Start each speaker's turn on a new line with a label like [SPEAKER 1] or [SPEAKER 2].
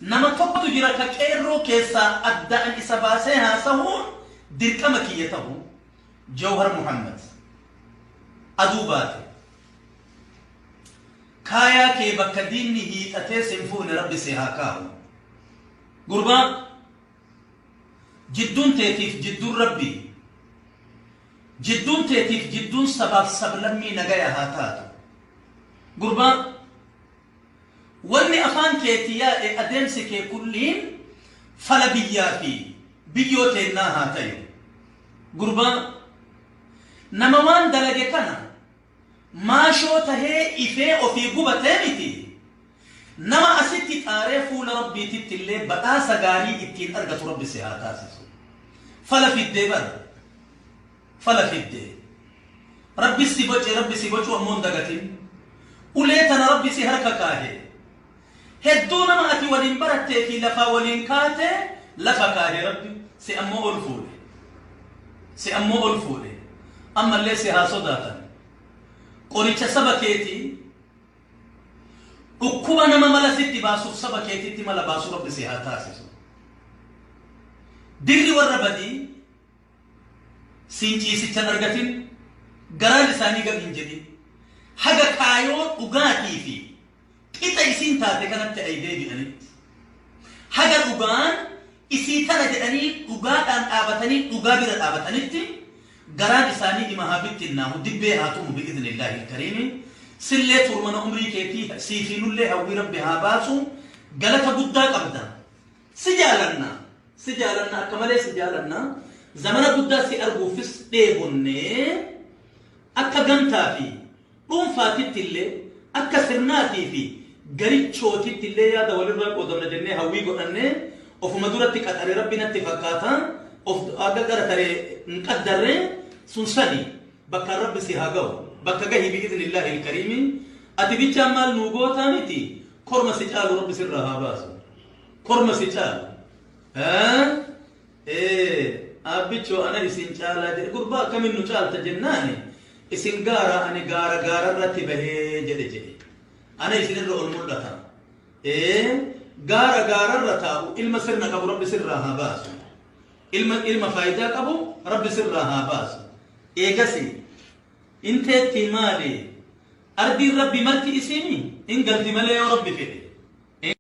[SPEAKER 1] Nama tokkotu jira ka qeerroo keessaa addaan isa baasee haasahuun dirqama kiyya tahu, Jawhar Muhammad. Aduu baate. Kaayaa kee bakka diinni hiixatee sin fuune Rabbi si haa kaahu. Gurbaa, jidduun teetiif jidduun Rabbii, jidduun teetiif jidduun sabaaf sablammii nagaya haa taatu. Gurbaa, Wanni afaan keetii yaa'e adeemsi kee kulliin fala biyyaa fi biyyoo teennaa haa tayu. Gurbaa, nama waan dalage kana maashoo tahee ifee ofii gubatee miti, nama asitti xaaree fuula Rabbiititti illee badhaasa gaarii ittiin argatu Rabbi si haa taasisu. Fala fiddee bar. Fala fidde. Rabbi si boce, Rabbi si bocuu ammoo hin dagatin. Ulee tana Rabbi si harka kaahe. Hedduu nama ati waliin barattee fi lafaa waliin kaate lafa kaahe Rabbi si ammoo ol fuudhe. Si ammoo ol fuudhe. Ammallee si haa sodaatan. Qoricha saba keetii dhukkuba nama mala sitti baasuuf saba keetitti mala baasu Rabbi si haa taasisu. Dirri warra badii siin ciisicha hin argatin, garaan isaanii gab hin jedhin. Haga kaayoo dhugaatii fi qixa isiin taate kanatti ay deebi'anitti. Haga dhugaan isii tana jedhanii dhugaadhaan dhaabatanii dhugaa bira dhaabatanitti garaan isaanii ima haa bittinnaahu, dibbee haa tumu bi'iznillaahi alkariimi. Sillee turmana umrii keetii sii fi nullee hawwii Rabbi haa baasu. Galata guddaa qabda. Si jaalanna. Si jaalanna akka malee si jaalanna. Zamana guddaa si arguufis dheebonne. Akka gamtaa fi dhuunfaatitti illee akka sirnaatii fi garichootitti illee yaada walirraa qoodamna jennee hawwii godhanne ofuma duratti qaxare Rabbi natti fakkaata. Of akka gara taree hin qaddarre sun sani bakkaan Rabbi si haa gahu. Bakka gahi bi'iznillaahi ilkariimi. Ati bichaan maal nuu gootaa miti korma si caalu Rabbi sirraa haa baasu. Korma si caalu. Ee, aabbichoo ana isin caalaa jedhe. Gurbaa akkamiin nu caalta jennaani isin gaara ani gaara gaararratti bahee jedhe jedhe. Ana isinirra ol mul'ata. Ee, gaara gaararra taa'u ilma sirna qabu Rabbi sirraa haa baasu. Ilma ilma faayidaa qabu Rabbi sirraa haa baasu. Eegasi inteettii maali? Ardiin Rabbi marti isiimi hin galti malee yoo Rabbi fedhe.